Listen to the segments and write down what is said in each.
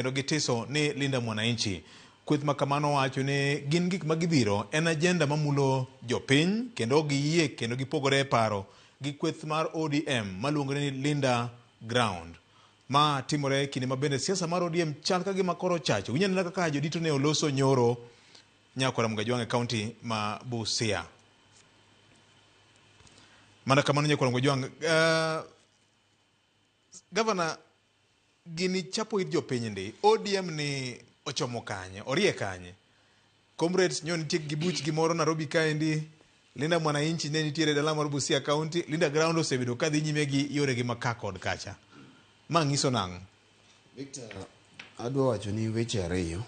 Kendo gitiso ni Linda Mwananchi. Kweth ma kamano wacho ni gin gik ma gidhiro en agenda mamulo jopiny kendo ok giyie kendo gipogore e paro gi kweth mar ODM maluongore ni Linda Ground. Ma timore e kinde ma bende siasa mar ODM chal ka gima koro ochacho. Winj anena kaka jodito ne oloso nyoro Nyakwar Mgajwang' e kaunti ma Busia. Mana kamano Nyakwar Mgajwang', Gavana, gini chapo it jopiny ndi. ODM ni ochomo kanye? Orie kanye? Comrades nyo nitie gi buch gi moro Nairobi kaendi. Linda Mwananchi ne nitiere dala mar Busia County. Linda Ground osebedo kadhi nyime gi yore gi maka kod kacha. Ma nyiso nang'o? Victor, adwa wacho ni weche ariyo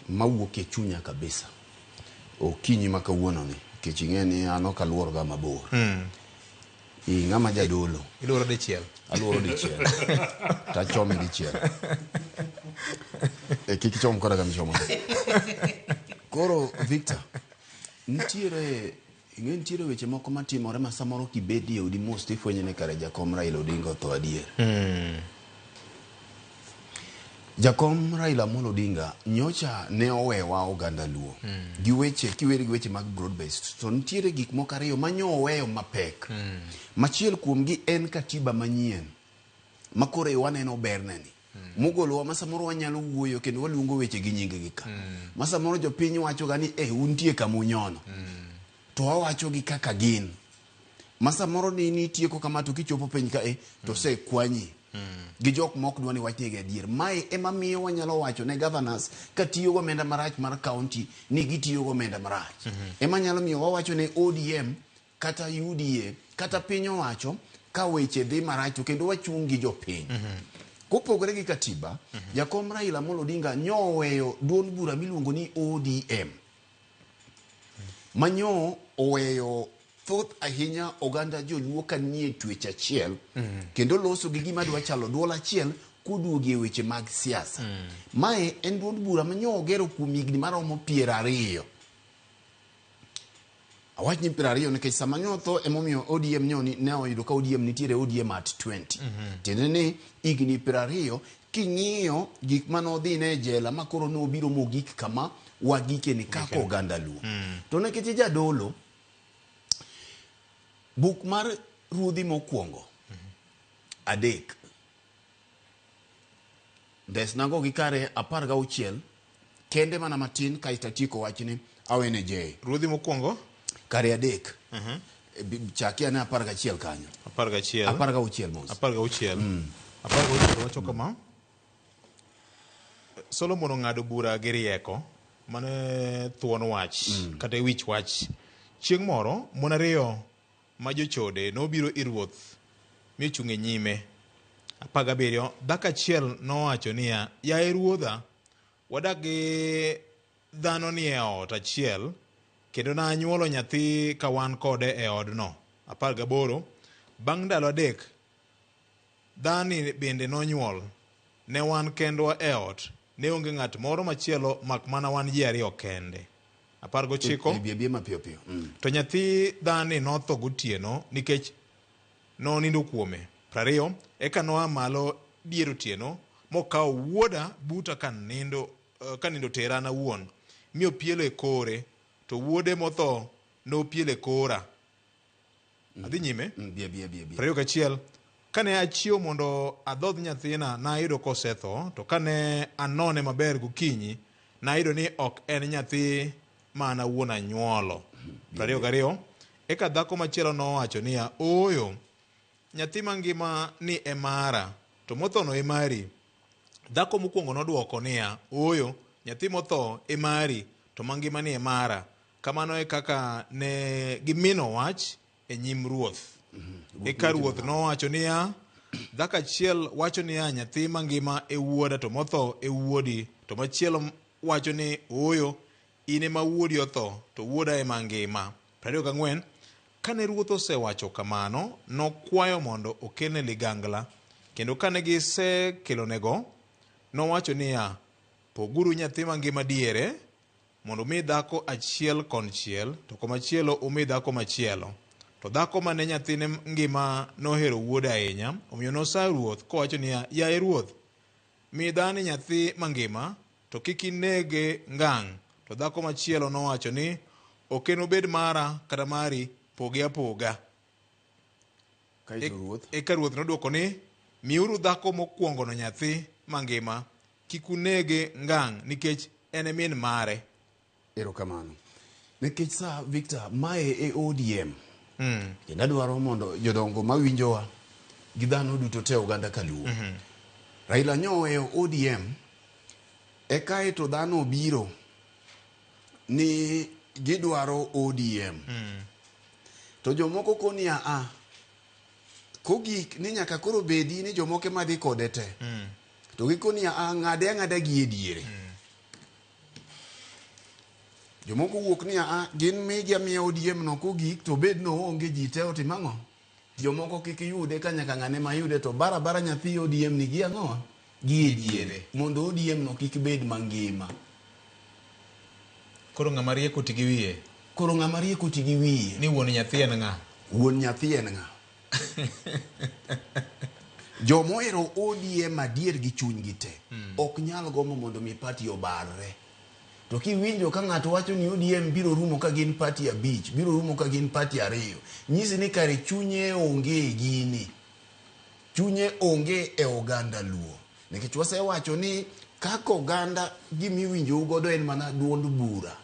mawuok e chunya kabisa okinyi ma kawuono ni nikech ing'e ni an ok aluor ga mabor. I ng'ama jadolo. Iluoro dichiel. Aluoro dichiel. Tachome dichiel. E, kik ichom koda kama ichomo. Koro Victor, nitiere ing'e nitiere weche moko matimore ma samoro kibedi e odi mos tifwenyo ni kare jakom Raila Odinga otho adier. Jakom Raila Amolo Odinga nyocha ne owewa oganda Luo gi weche kiweri gi weche mag broad based to nitiere gik moko ariyo ma nyo oweyo mapek. Machiel kuomgi en katiba manyien ma koro e waneno berne ni mogolowa ma samoro wanyalo wuoyo kendo waluongo weche gi nying gi ka ma samoro jopiny wacho ga ni eh untie kama unyono to wawacho gi kaka gin ma samoro ni nitieko kama to kichopo piny ka e to osekwanyi gi jok mok dwa ni wachnegi adier. Mae ema miyo wanyalo wacho ne governors ka tiyo gomenda marach mar county ni gitiyo gomenda marach. Ema nyalo miyo wawacho ne ODM kata UDA kata piny owacho ka weche dhi marach to kendo wachung' gi jopiny. Kopogore gi katiba, Jakom Raila Amolo Odinga nyo oweyo duond bura miluongo ni ODM. Manyo oweyo thoth ahinya oganda joluo ka nie twech achiel kendo loso gi gima dwa chalo duol achiel koduogi e weche mag siasa. Mae en duond bura manyo ogero kuom higni maromo 20. Awach ni 20 nikech sama nyo otho emomiyo ODM nyo ni, ne oyudo ka ODM nitiere ODM at 20. Tiende ni higni 20 king'iyo gik mane odhine e jela ma koro nobiro mogik kama wagike ni kaka oganda Luo. To nikech jadolo, buk mar Ruodhi mokwongo 3 ndesnago gi kare 16 kende mana matin kaeto atieko wachni awene J. Ruodhi mokwongo kare 3 chaki ane 11 kanyo. 11. 16 mos. 16. 16 wacho kama. Solomon ong'ado bura gi rieko. Mano e thuon wach kata e wich wach. Chieng' moro mon ariyo ma jochode nobiro ir ruoth mi ochung' e nyime. 17 dhako achiel nowacho niya, Yaye ruodha, wadak gi dhanoni e ot achiel kendo nanyuolo nyathi ka wan kode e odno. 18 bang' ndalo 3 dhani bende nonyuol. Ne wan kendwa e ot, ne onge ng'at moro machielo mak mana wan ji ariyo kende. 19 Bi abia mapiyo piyo. To nyathi dhani notho gotieno nikech nonindo kuome. 20 eka noa malo dier otieno mokawo wuoda buta ka nindo ka nindo tera an awuon, mi opielo e kore, to wuode motho nopielo e kora. Adhi nyime. Bi abia bi abia. 21 kane achiew mondo adhodh nyathina nayudo kosetho, to kane anone maber gokinyi nayudo ni ok en nyathi ma an awuon anyuolo. 22 eka dhako machielo nowacho niya, ooyo, nyathi mangima ni e mara, to mothono e mari. Dhako mokwongo nodwoko niya, ooyo, nyathi motho e mari, to mangima ni e mara. Kamano e kaka ne gimino wach e nyim ruoth. Eka ruoth nowacho niya, dhako achiel wacho niya, nyathi mangima e wuoda to motho e wuodi, to machielo wacho ni, ooyo, in ema wuodi otho, to wuoda ema ngima. 24 kane ruoth osewacho kamano, nokwayo mondo okelne ligangla, kendo kane gisekelonego, nowacho niya, poguru nyathi mangima diere, mondo umi dhako achiel konchiel, to komachielo umi dhako machielo. To dhako mane nyathine ngima nohero wuode ahinya, omiyo nosayo ruoth kowacho niya, yaye ruoth, Mi dhani nyathi mangima, to kik inege ngang'. To dhako machielo nowacho ni, Ok enobed mara kata mari, poge apoga. Kaeto ruoth. Eka ruoth nodwoko ni, Miuru dhako mokwongono nyathi mangima, kik unege ngang' nikech en e min mare. Erokamano. Nikech sa Victor, mae e ODM. Kendo adwaro mondo jodongo mawinjowa gi dhano duto te oganda kaluo. Raila nyo oweyo ODM e kae to dhano obiro ni gidwaro ODM. To jomoko koni a a kogik ni nyaka koro bedi ni jomoko ema dhi kode te. To gikoni a a ng'ade ang'ada gi e diere. Jomoko wuok ni a gin migi amiya ODM no kogik to bed no onge ji te otim ang'o? Jomoko kik yude ka nyaka ng'ane ma yude to bara bara nyathi ODM ni gi ang'o? Gi e diere mondo ODM no kik bed mangima. Koro ng'ama riek oti gi wiye. Koro ng'ama riek oti gi wiye. Ni wuon nyathi en ng'a? Wuon nyathi en ng'a? Jomohero ODM adier gi chunygi te ok nyal gombo mondo mi party obarre. To kiwinjo ka ng'ato wacho ni ODM biro rumo ka gin party abich, biro rumo ka gin party ariyo, nyisi ni kare chunye onge e gini. Chunye onge e oganda Luo. Nikech wasewacho ni kaka oganda gimiwinjou godo en mana duond bura.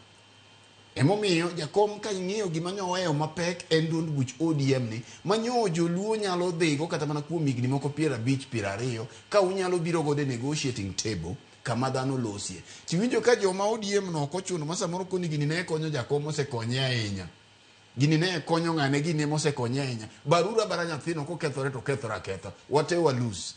Emomiyo jakom ka ing'iyo gima nyo oweyo mapek en duond buch ODM ni ma nyo joluo nyalo dhigo kata mana kuom higni moko 50 20 ka unyalo biro godo e negotiating table kama dhano losie. Tiwinjo ka joma ODM no ok ochuno ma samoro koni gini ne konyo jakom osekonye ahinya. Gini ne konyo ng'ane gini ema osekonye ahinya. Baruru abara nyathino kokethore to okethore aketha. Wate wa lose.